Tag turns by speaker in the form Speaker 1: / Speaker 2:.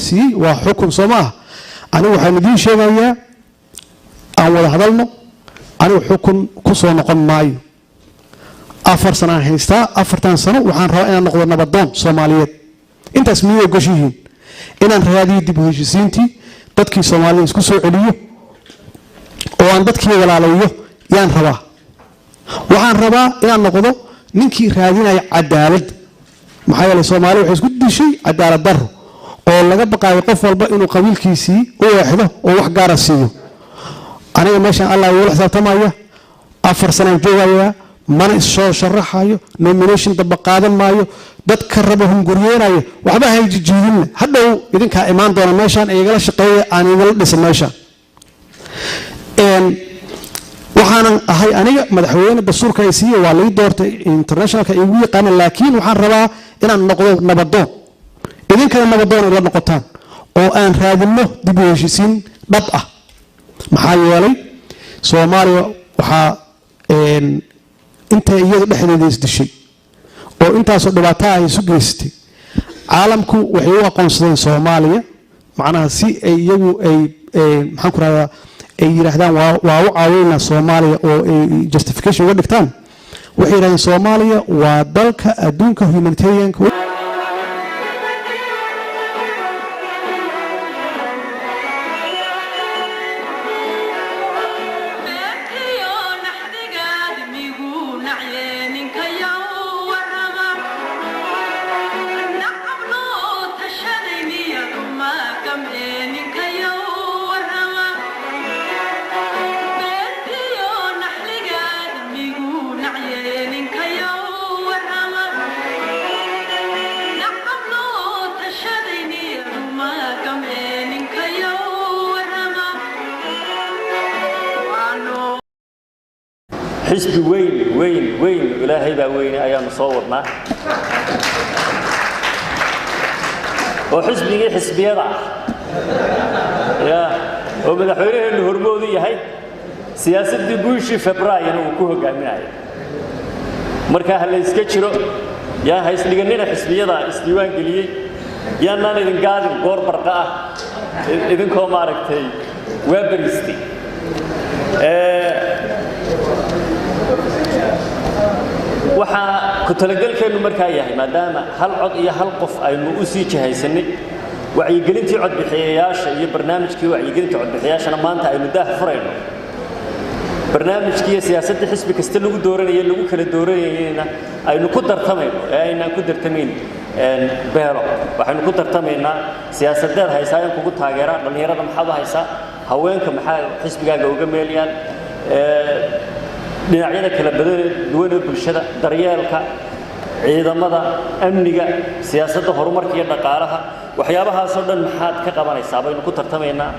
Speaker 1: gaarsiiyey waa xukun, soo ma ah? Anigu waxaan idiin sheegayaa, aan wada hadalno. Anigu xukun ku soo noqon maayo. 4 sanaan haystaa. 4tan sano waxaan rabaa inaan noqdo nabadoon Soomaaliyeed. Intaas miyay ogoshihiin inaan raadiyo dib u heshiisiintii, dadkii Soomaalida isku soo celiyo oo aan dadkii walaalayo yaan rabaa? Waxaan rabaa inaan noqdo ninkii raadinaya cadaalad, maxaa yeelay Soomaaliya waxay isku dishay cadaalad darro oo laga baqaayo qof walba inuu qabiilkiisii u eexdo oo wax gaara siiyo. Aniga meeshaan Allah igula xisaabtamaya. 4 sanaan joogayaa, mana issoo sharaxayo, nomination damba qaadan maayo. Dadka raba hunguryeynaya, waxba hayjijiidinna. Hadhow idinkaa imaan doona meeshaan, igala shaqeeya, aan igala dhisa meeshaan. Waxaanan ahay aniga madaxweyne dastuurka ay siiye, waa lai doortay, internationalka igu yaqaana, laakiin waxaan rabaa inaan noqdo nabadoon, idinkana nabadoon ila noqotaan, oo aan raadinno dib u heshiisiin dhab ah. Maxaa yeelay Soomaaliya waxaa intay iyadu dhexdeeda isdishay oo intaasoo dhibaato ah isu geysatay, caalamku waxay u aqoonsadeen Soomaaliya, macnaha si ay iyagu ay, maxaan ku rahdaa, ay yidhaahdaan waa u caawinaa Soomaaliya oo ay justification uga dhigtaan. Waxay yidhahdeen Soomaaliya waa dalka adduunka humanitarianka.
Speaker 2: Xisbi weyn, weyn, weyn, Ilaahay baa weyne, ayaanu soo wadnaa, oo xisbigii xisbiyada ah ya, oo madaxweynaheennu hormoodu yahay, siyaasaddii guushii Febraayona uu ku hogaaminayo. Marka ha la yska jiro, yaa ha isdhigannina xisbiyada isdiiwaan geliyey, yaanaan idin gaadin goor barqa ah idinkoo maaragtay waa beriistay. Waxaa ku talagelkeennu markaa yahay, maadaama hal cod iyo hal qof aynu u sii jihaysanay, wacyigelintii codbixiyayaasha iyo barnaamijkii wacyigelinta codbixiyayaashana maanta aynu daah furayno, barnaamijkii iyo siyaasaddii xisbi kasta lagu dooranayay, lagu kala dooranayayna aynu ku tartamayno, ee aynaan ku tartamayn beelo. Waxaynu ku tartamaynaa siyaasadeed haysaa in kugu taageeraa, dhallinyarada maxaad u haysaa, haweenka maxaa xisbigaaga uga meelayaan, dhinacyada kala badan duwan ee bulshada, daryeelka, ciidamada, amniga, siyaasadda horumarka iyo dhaqaalaha, waxyaabahaasoo dhan maxaad ka qabanaysaa baynu ku tartamaynaa.